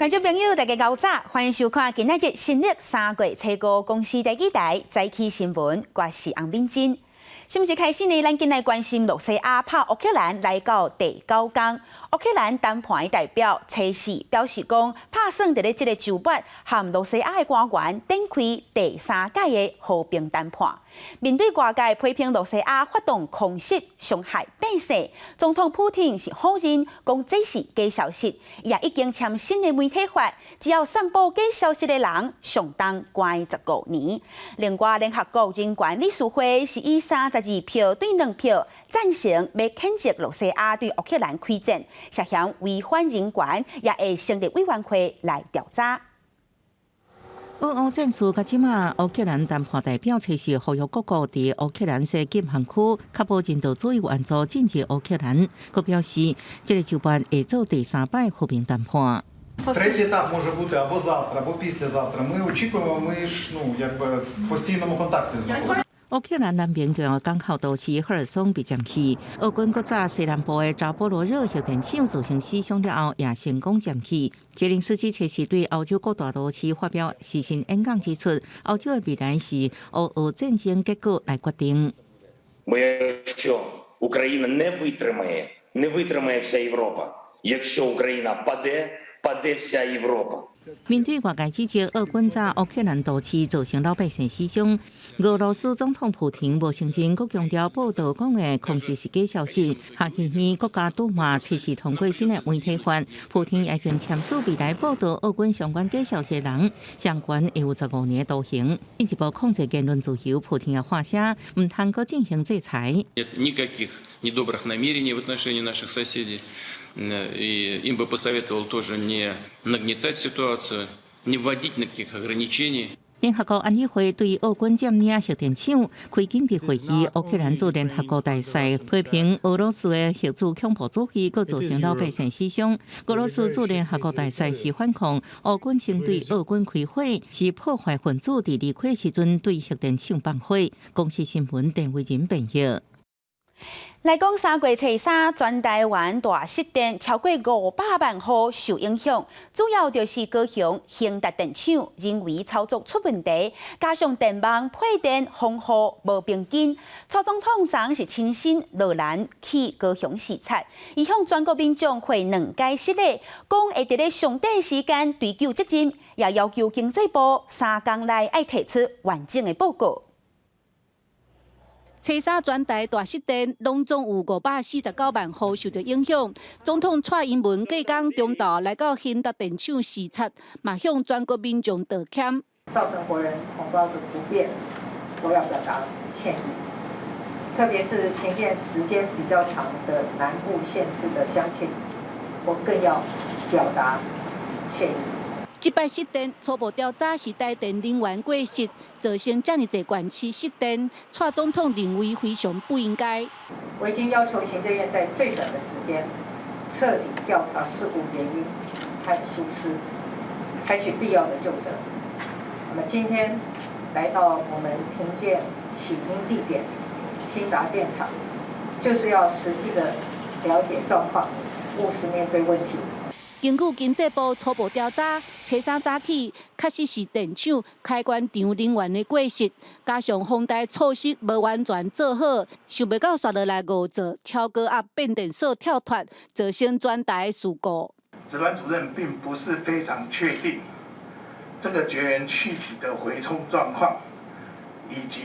觀眾朋友，大家𠢕早，歡迎收看今仔日新曆3月初5公視第二台早起新聞，我是洪敏珍。新聞一開始呢，咱緊來關心羅西亞拍烏克蘭來到第九工。烏克蘭談判的代表測試表示講，拍算佇咧這个週末和羅西亞的官員展開第三屆的和平談判。面對外界批評羅西亞發動空襲傷害百姓，總統普廷是否認講這是假消息，也已經簽新的媒體法，只要散布假消息的人，上重關15年。另外，聯合國人權理事會是以32票對2票贊成，欲譴責羅西亞對烏克蘭開戰，涉嫌違反人權，也會成立委員會來調查。俄烏戰事到這馬，烏克蘭談判代表測試呼籲各國佇烏克蘭西禁航區確保人道主義援助進入烏克蘭。閣表示，這个週末會做第三擺和平談判。 Третій етап може бути або завтра, або післязавтра. Ми очікуємо, ми ж, ну, якби в постійному контакті знаходимося. 烏克蘭南邊重要港口都市赫爾松被佔去，俄軍閣炸西南部的扎波羅熱核電廠造成死傷了後，也成功佔去。澤連斯基測試對歐洲各大都市發表視訊演講，指出歐洲的未來是烏俄戰爭結果來決定。 Бо якщо Україна не витримає, не витримає вся Європа. Якщо Україна паде, паде вся Європа. 面對外界指責，俄軍炸烏克蘭都市造成老百姓死傷，俄羅斯總統普廷無承認，閣強調報道講的空襲是假消息。下議院國家杜馬測試通過新的媒體法，普廷已經簽署未來報道俄軍相關假消息的人，相關會有15年徒刑。進一步控制言論自由，普廷也發聲，毋通閣進行制裁。 Нет никаких недобрых намерений в отношении наших соседей. И им бы посоветовал тоже не нагнетать ситуацию, не вводить никаких ограничений. 聯合國安理會對俄軍佔領核電廠開緊急會議，烏克蘭駐聯合國大使批評俄羅斯的核子恐怖主義，閣造成老百姓死傷。俄羅斯駐聯合國大使是反控烏軍先對俄軍開火，是破壞分子佇離開時陣對核電廠放火。公視新聞鄧偉仁編譯。來講3月初3，全台灣大失電，超過500萬戶受影響。主要就是高雄興達電廠人為操作出問題，加上電網配電防護無平均。蔡總統昨昏是親身落南去高雄視察，伊向全國民眾匯兩解失禮，講會佇咧上短時間追究責任，也要求經濟部3工內愛提出完整的報告。初三全台大失電，攏總有549萬戶受著影響。總統蔡英文隔工中晝來到興達電廠視察，嘛向全國民眾道歉。造成國人同胞的不便，我要表達歉意。特別是停電時間比較長的南部縣市的鄉親，我更要表達歉意。這擺失電初步調查是台電人員過失，造成遮爾濟縣市失電。蔡總統認為非常不應該。我已經要求行政院在最短的時間徹底調查事故原因和疏失，採取必要的究責。那麼今天來到我們停電起因地點興達電廠，就是要實際的了解狀況，務實面對問題。根據經濟部初步調查，初三早起確實是電廠開關場人員的過失，加上防台措施無完全做好，想袂到紲落來誤做超高壓變電所跳脫，造成全台事故。值班主任並不是非常確定這個絕緣氣體的回充狀況，以及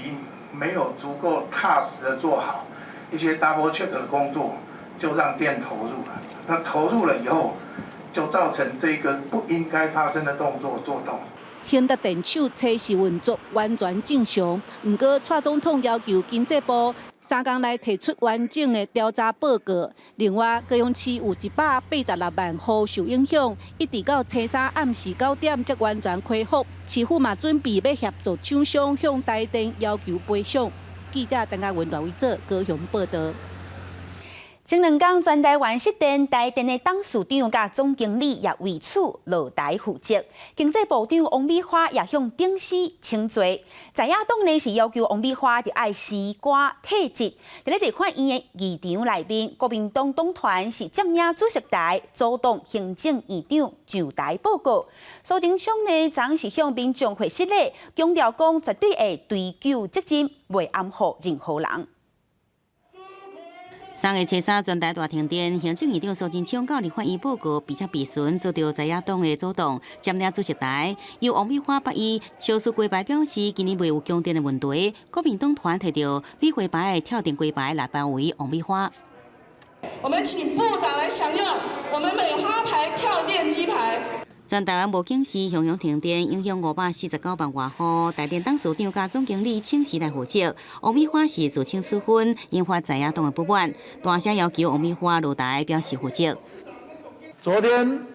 沒有足夠踏實的做好一些 double check 的工作，就讓電投入了。那投入了以後，就造成這個不應該發生的動作作動。興達電廠測試運作完全正常，毋過蔡總統要求經濟部3工內提出完整的調查報告。另外，高雄市有186萬戶受影響，一直到初三暗時9點才完全恢復。市府嘛準備欲協助廠商向台電要求賠償。記者鄧家文、賴偉哲高雄報道。前兩工全台灣失電，台電的董事長佮總經理也為此落台負責。經濟部長王美花也向頂司請罪。在野黨呢是要求王美花著愛辭官退職。佇咧立法院的議場內面，國民黨黨團是佔領主席台，阻擋行政院長上台報告。蘇貞昌呢，昨昏是向民眾會失禮，強調講絕對會追究責任，袂含糊任何人。3月初三，全台大停電，行政院長蘇貞昌到立法院報告，並且備詢遭到在野黨的阻擋，佔領主席台，由王美花發伊小蘇雞排表示，今年袂有供電的問題。國民黨團提著美雞排的跳電雞排來包圍王美花。我們請部長來享用我們美花牌跳電雞排。全台灣無警示，雄雄停電，影響549萬外戶。台電董事長佮總經理請辭來負責。王美花是自請處分，引發在野黨的不滿，大聲要求王美花落台表示負責。昨天，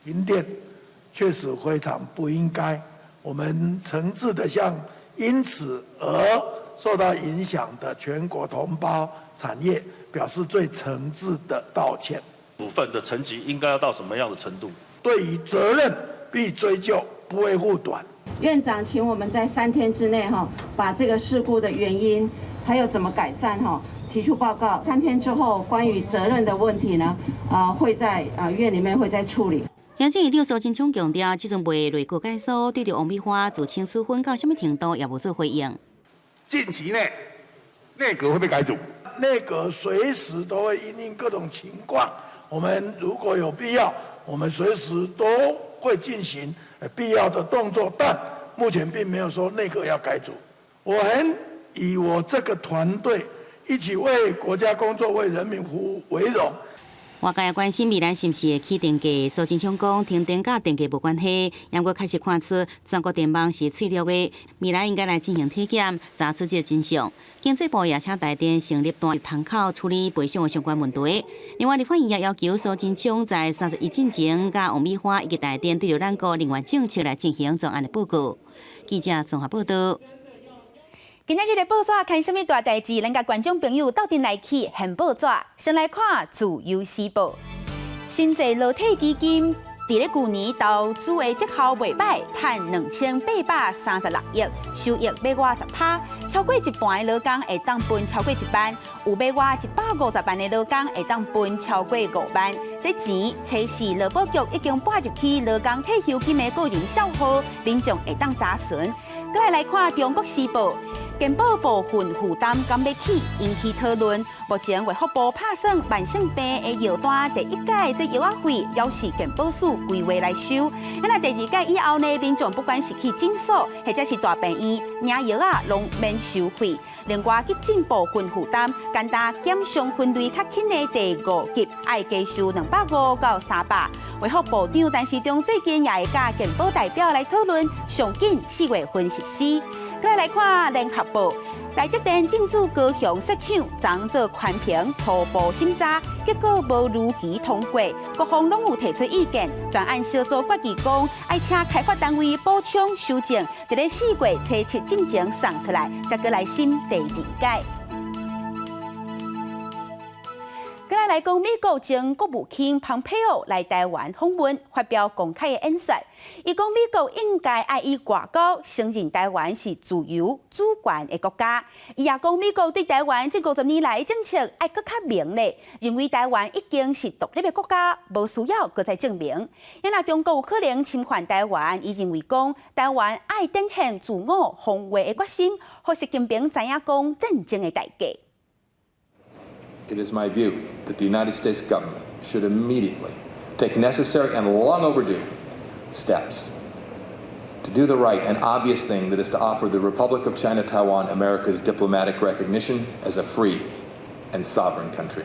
停電確實非常不應該，我們誠摯的向因此而受到影響的全國同胞產業表示最誠摯的道歉。處分的層級應該要到什麼樣的程度？對於責任必追究，不會護短。院長請我們在3天之內哈，把這個事故的原因，還有怎麼改善哈，提出報告。3天之後，關於責任的問題呢，啊，會在啊院裡面會再處理。行政院長蘇貞昌強調，這陣袂內閣解組，對著王美花自請處分到什麼程度，也無做回應。近期內，內閣會被改組？內閣隨時都會因應各種情況。我們如果有必要，我們隨時都會進行必要的動作，但目前並沒有說內閣要改組。我很以我這個團隊一起為國家工作、為人民服務為榮。外界關心未來是毋是會起電價，蘇貞昌講停電佮電價無關係，毋過確實看出全國電網是脆弱的，未來應該來進行體檢，查出這個真相。經濟部也請台電成立單一窗口處理賠償的相關問題。另外，立法院也要求蘇貞昌在31進前，佮王美花以及台電對著咱國能源政策來進行專案的報告。記者綜合報道。今仔日的報紙看啥物大代誌？咱共觀眾朋友鬥陣來去掀報紙。先來看《自由時報》，新濟勞退基金佇咧舊年投資的績效袂䆀，趁2836億，收益欲倚10趴，超過一半的勞工會當分超過1萬，有欲倚150萬的勞工會當分超過5萬。這錢，測試勞保局已經撥入去勞工退休金的個人帳戶，民眾會當查詢。閣來來看《中國時報》。健保部分負擔敢欲起，引起討論。目前衛福部拍算慢性病的藥單第一屆這藥仔費，猶是健保署規劃來收。那第二屆以後呢，民眾不管是去診所或者是大病院領藥仔，攏免收費。另外，急診部分負擔，簡單減傷分類較輕的第五級，愛加收250到300。衛福部長陳時中最近也會佮健保代表來討論，上緊4月份實施。閣來看聯合報，台積電進駐高雄設廠，昨做環評初步審查，結果無如期通過，各方攏有提出意見。專案小組決議講，愛請開發單位補充修正，佇咧4月初7進前送出來，才閣來審第二屆。閣來來講，美國前國務卿蓬佩奧來台灣訪問，發表公開的演說。伊講美國應該愛以外交承認台灣是自由主權的國家。伊也講美國對台灣這50年來的政策愛閣較明咧，認為台灣已經是獨立的國家，無需要閣再證明。若中國有可能侵犯台灣，伊認為講台灣愛展現自我防衛的決心，予習近平知影講戰爭的代價。 It is my view that the United States government should immediately take necessary and long overdue steps to do the right and obvious thing that is to offer the Republic of China Taiwan America's diplomatic recognition as a free and sovereign country.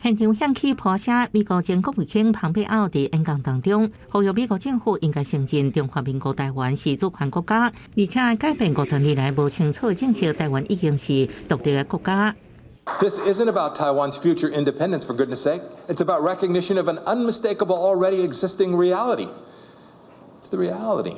現場響起破聲，美國前國務卿蓬佩奧佇演講當中，呼籲美國政府應該承認中華民國台灣是主權國家，而且改變50年來無清楚的政策，台灣已經是獨立的國家。 This isn't about Taiwan's future independence, for goodness sake. It's about recognition of an unmistakable, already existing reality. It's the reality.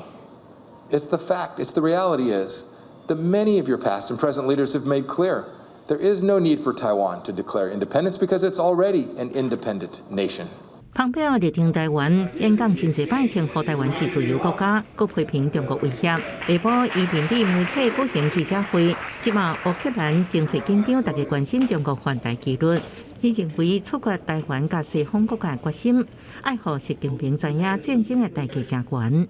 It's the fact. It's the reality is That many of your past and present leaders have made clear there is no need for Taiwan to declare independence because it's already an independent nation. 蓬佩奧力挺台灣，演講真濟擺稱呼台灣是自由國家，閣批評中國威脅。下晡伊面對媒體舉行記者會，這馬烏克蘭情勢緊張，大家關心中國犯台幾率。伊認為出國台灣佮西方國家決心，愛予習近平知影戰爭的代價誠懸。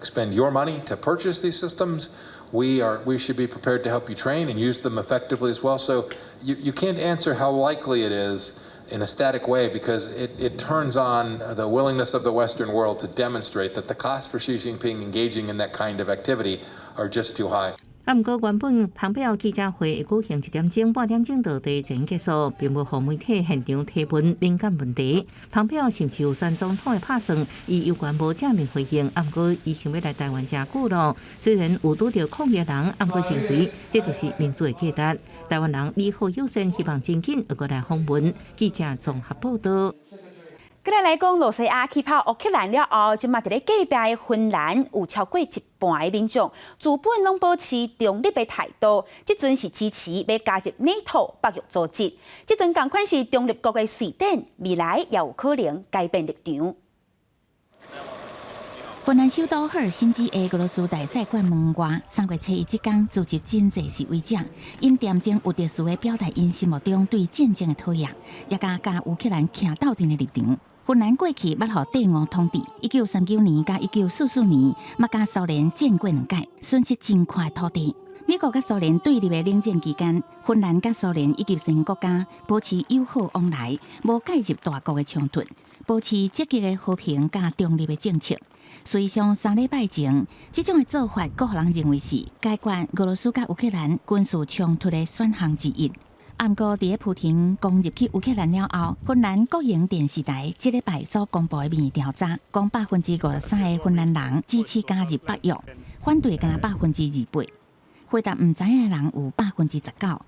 Expend your money to purchase these systems. We should be prepared to help you train and use them effectively as well. So you can't answer how likely it is in a static way because it turns on the willingness of the Western world to demonstrate that the cost for Xi Jinping engaging in that kind of activity are just too high. 啊，毋過原本蓬佩奧記者會會舉行1點鐘，半點鐘就提前結束，並無予媒體現場提問敏感問題。蓬佩奧是毋是有選總統的拍算？伊猶原無正面回應。啊，毋過伊想欲來台灣誠久囉，雖然有拄著抗議人，啊，毋過認為這就是民主的價值。台灣人美好友善，希望真緊會閣來訪問。記者綜合報道。過來來講，羅西亞去拍烏克蘭了後，這馬佇咧隔壁的芬蘭有超過一半的民眾，自本攏保持中立的態度，這陣是支持欲加入 NATO 北約組織。這陣仝款是中立國的瑞典，未來也有可能改變立場。芬蘭首都赫爾辛基的俄羅斯大使館門外，3月初一這工聚集真濟示威者，𪜶恬靜有秩序的表達𪜶心目中對戰爭的討厭，也佮烏克蘭徛鬥陣的立場。芬蘭過去捌予帝俄統治，1939年佮1944年，嘛佮蘇聯戰過兩擺，損失真寬的土地。美國佮蘇聯對立的冷戰期間，芬蘭佮蘇聯以及西方國家保持友好往來，無介入大國的衝突，保持積極的和平佮中立的政策。事實上，3禮拜前，這種的做法，閣予人認為是解決俄羅斯佮烏克蘭軍事衝突的選項之一。毋過，佇咧普廷攻入去烏克蘭了後，芬蘭國營電視台這禮拜所公布的民意調查，講53%的芬蘭人支持加入北約，反對干焦28%。回答毋知影的人有19%。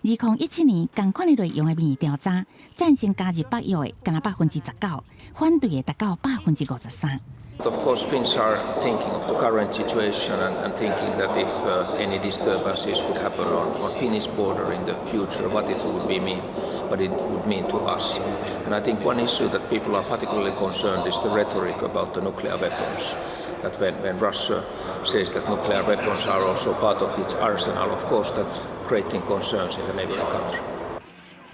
2017年仝款的內容的民意調查，贊成加入北約的干焦19%，反對的達到53%。 Of course, Finns are thinking of the current situation and thinking that if any disturbances could happen on Finnish border in the future, what it would mean to us. And I think one issue that people are particularly concerned is the rhetoric about the nuclear weapons. That when Russia says that nuclear weapons are also part of its arsenal, of course that's creating concerns in the neighboring country.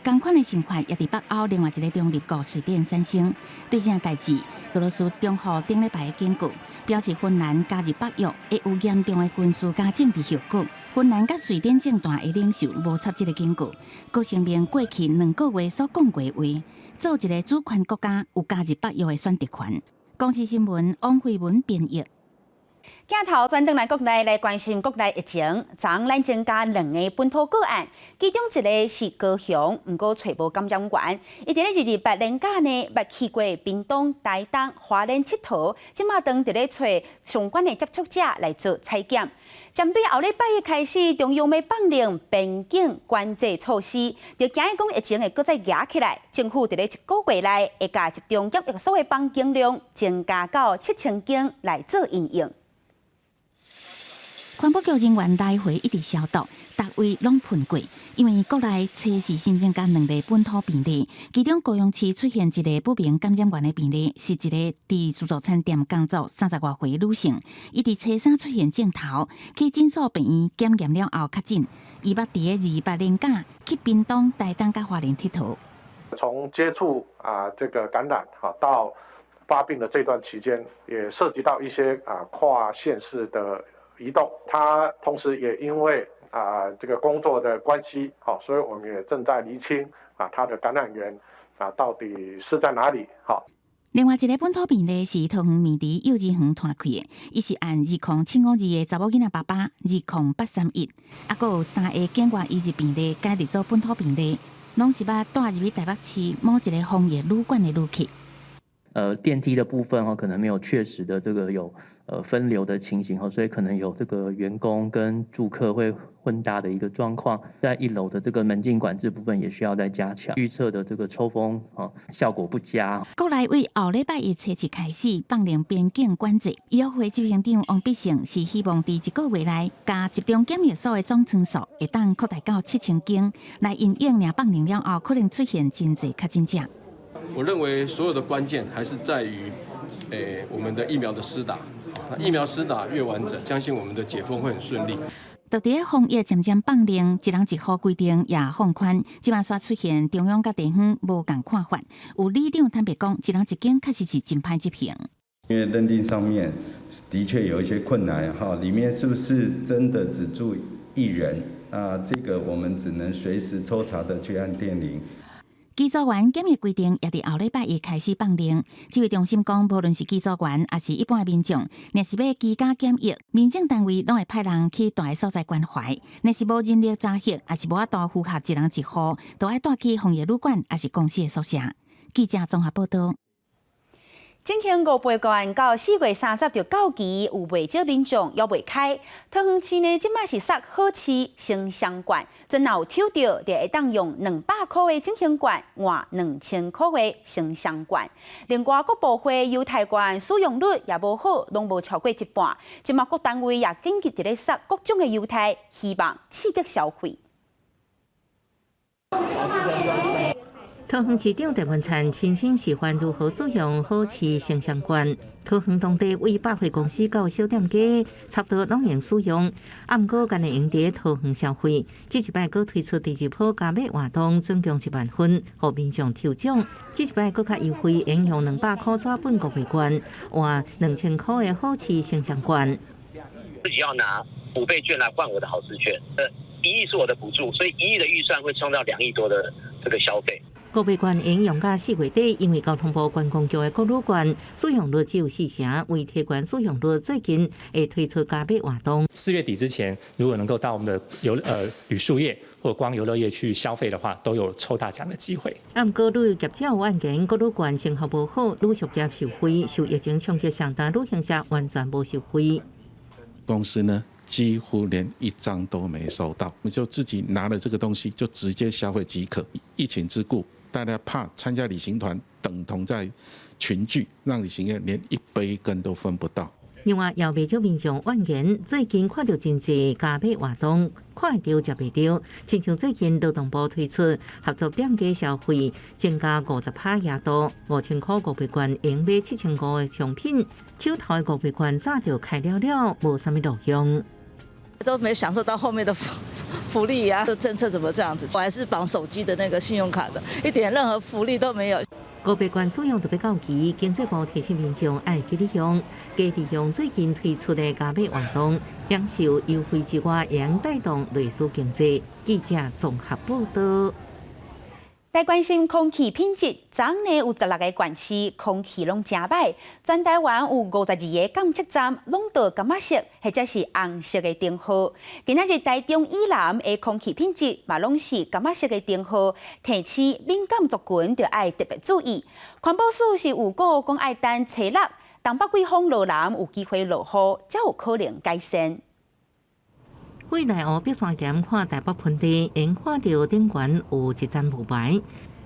仝款的想法也佇北歐另外一个中立國瑞典產生。對這件代誌，俄羅斯中予頂禮拜的警告，表示芬蘭加入北約會有嚴重的軍事佮政治後果。芬蘭佮瑞典政壇的領袖無插這个警告，閣聲明過去2個月所講過的話，做一个主權國家有加入北約的選擇權。公視新聞王慧文編譯。鏡頭轉轉來國內來關心國內疫情，昨昏咱增加兩个本土個案，其中一个是高雄，毋過揣無感染源。伊佇咧228連假呢，捌去過屏東、台東、花蓮𨑨迌，這馬當佇咧揣相關的接觸者來做採檢。針對後禮拜一開始，中央欲放寬邊境管制措施，就驚講疫情會閣再夯起來。政府佇咧一個月內會共集中檢疫所的房間量增加到7000間來做因應。環保局人員來回一直消毒，逐位攏噴過，因為國內測試新增加兩例本土病例，其中高雄市出現一个不明感染源的病例，是一个佇自助餐店工作30外歲女性，伊佇初三出現症頭，去診所病院檢驗了後確診，伊捌佇咧28連假去屏東、台東佮花蓮𨑨迌。從接觸啊這個感染哈到發病的這段期間，也涉及到一些啊跨縣市的移動，他同時也因為啊這個工作的關係，好，所以我們也正在釐清啊他的感染源啊到底是在哪裡，好。另外一个本土病例是桃園美池幼兒園傳開的，伊是案20752的查某囡仔爸爸20831，啊，閣有三个境外移入病例改列做本土病例，攏是捌帶入去台北市某一个防疫旅館的旅客。電梯的部分可能沒有確實的這個有分流的情形，所以可能有這個員工跟住客會混搭的一個狀況。在一樓的這個門禁管制部分也需要再加強，預測的這個抽風效果不佳。國內對後禮拜一初七開始放寬邊境管制，醫藥會執行長王必勝是希望佇一個月內，共集中檢疫所的總床數會當擴大到7000間，來因應若放寬了後可能出現真濟確診者。我認為所有的關鍵還是在於，我們的疫苗的施打。疫苗施打越完整，相信我們的解封會很順利。就佇防疫漸漸放寬，一人一戶規定也放寬，這馬煞出現中央佮地方無仝看法。有里長坦白講，一人一間確實是真歹執行。因為認定上面的確有一些困難，哈，裡面是不是真的只住一人？啊，這個我們只能隨時抽查的去按電鈴。機組員檢疫規定也佇後禮拜一開始放寬。指揮中心講，無論是機組員抑是一般的民眾，若是欲居家檢疫，民政單位攏會派人去蹛的所在關懷。若是無人力查核，抑是無法度符合一人一戶，就愛蹛去防疫旅館抑是公司的宿舍。記者綜合報道。振興五倍券到4月30就到期，有袂少民眾猶未開。桃園市呢，這馬是送好市升雙券，陣若有抽著，就會當用200箍的振興券換2000箍的升雙券。另外，各部會優待券使用率也無好，攏無超過一半。這馬各單位也緊急佇咧送各種的優待，希望刺激消費。桃園市長鄭文燦親身示範如何使用好市升雙券。桃園當地為百貨公司到小店家，差不多攏會使用。啊，毋過干焦會用佇桃園消費，這一擺閣推出第二波加碼活動，總共1萬份，予民眾抽獎。這一擺閣較優惠，會用200箍紙本五倍券，換2000箍的好市升雙券。自己要拿五倍券來換我的好市券，1億是我的補助，所以1億的預算會創造2億多的這個消費。五倍券會用到4月底，因為交通部觀光局的國旅券使用率只有四成，為提懸使用率，最近會推出加碼活動。 4月底之前，如果能夠到我們的旅宿業或觀光遊樂業去消費的話，都有抽大獎的機會。啊，毋過旅遊業者有怨言，國旅券成效無好，旅宿業受惠，受疫情衝擊上大，旅行社完全無受惠。公司呢，幾乎連一張都沒收到，你就自己拿了這個東西就直接消費即可。疫情之故，大家怕參加旅行團等同在群聚，讓旅行業連一杯羹都分不到。另外，也袂少民眾怨言，最近看著真濟加碼活動，看會著食袂著。親像最近勞動部推出合作店家消費增加50%額度，5000箍五倍券用買7500的商品，手頭的五倍券早就開了了，無啥物路用。都沒享受到後面的福利呀，這政策怎麼這樣子？我還是綁手機的那個信用卡的，一點任何福利都沒有。五倍券使用就欲到期，經濟部提醒民眾愛記得用，加利用最近推出的加碼活動，享受優惠之外，會帶動內需經濟。記者綜合報道。來關心空氣品質，昨昏呢有16個縣市空氣攏誠䆀，全台灣有52個監測站攏著柑仔色或者是紅色的燈號。今仔日台中以南的空氣品質嘛攏是柑仔色的燈號，提醒敏感族群著愛特別注意。環保署是預告講愛等初六，東北季風落南有機會落雨，才有可能改善。未來湖白沙巖看台北盆地，會看著頂懸有一層霧霾。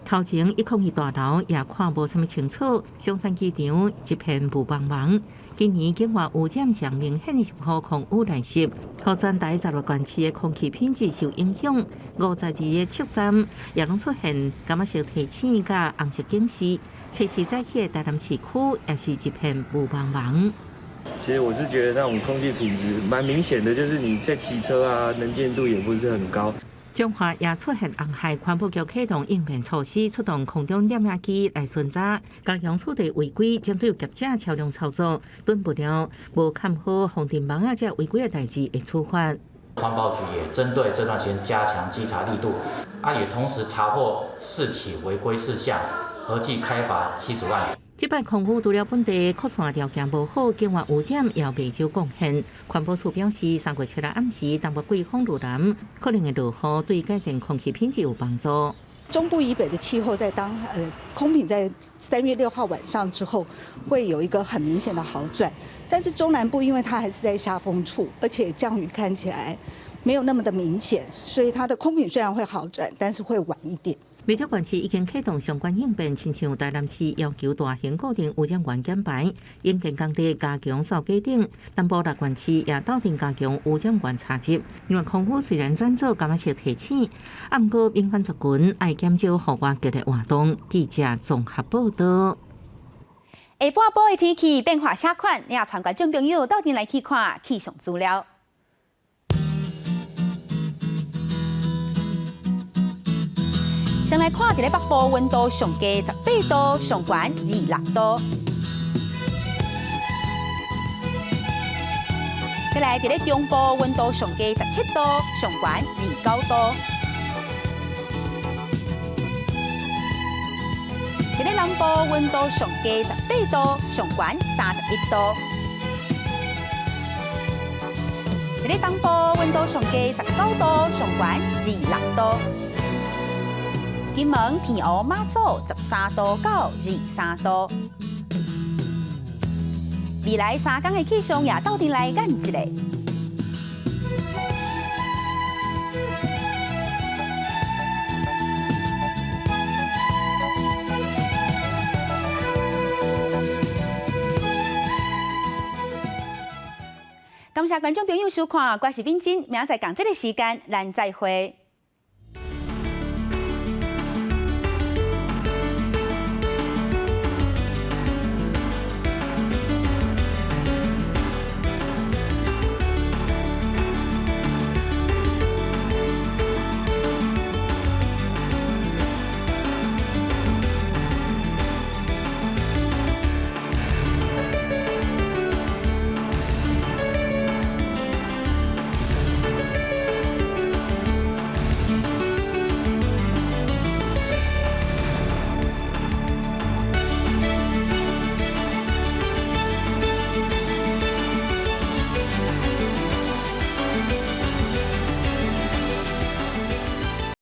頭前102大樓也看無啥物清楚，松山機場一片霧茫茫。今年境外污染上明顯的是空污來襲，予全台16縣市的空氣品質受影響。52個測站也攏出現柑仔色提醒佮紅色警示。初四早起的台南市區也是一片霧茫茫。其實我是覺得那種空氣品質蠻明顯的，就是你在騎車啊，能見度也不是很高。彰化也出現紅害，環保局啟動應變措施，出動空中攝影機來巡查，加強取締違規針對業者超量操作，斷不了無崁好防塵網仔這違規的代誌會處罰。環保局也針對這段時間加強稽查力度，啊，也同時查獲4起違規事項，合計開罰70萬。這擺空污除了本地擴散條件無好，境外污染也袂少貢獻。環保署表示，3月7日暗時，東北季風入南，可能會落雨，對改善空氣品質有幫助。中部以北的氣候在當空品在3月6號晚上之後，會有一個很明顯的好轉。但是中南部因為它還是在下風處，而且降雨看起來沒有那麼的明顯，所以它的空品雖然會好轉，但是會晚一點。每條縣市已經啟動相關應變，親像台南市要求大型固定污染源減排，營建工地加強掃街頂，南部六縣市也鬥陣加強污染源查緝。另外，空污雖然轉做感覺提醒，啊，毋過民間族群愛減少戶外劇烈活動。記者綜合報道。下半晡的天氣變化啥款？你也參觀眾朋友鬥陣來去看氣象資料。先來看佇咧北部溫度上低18度，上懸26度。再來佇咧中部溫度上低17度，上懸29度。佇咧南部溫度上低18度，上懸31度。佇咧東部溫度上低19度，上懸26度。金門、澎湖、馬祖13度到23度。未來3天的氣象也鬥陣來看一下。感謝觀眾朋友收看，我是敏珍，明仔載仝這个時間，咱再會。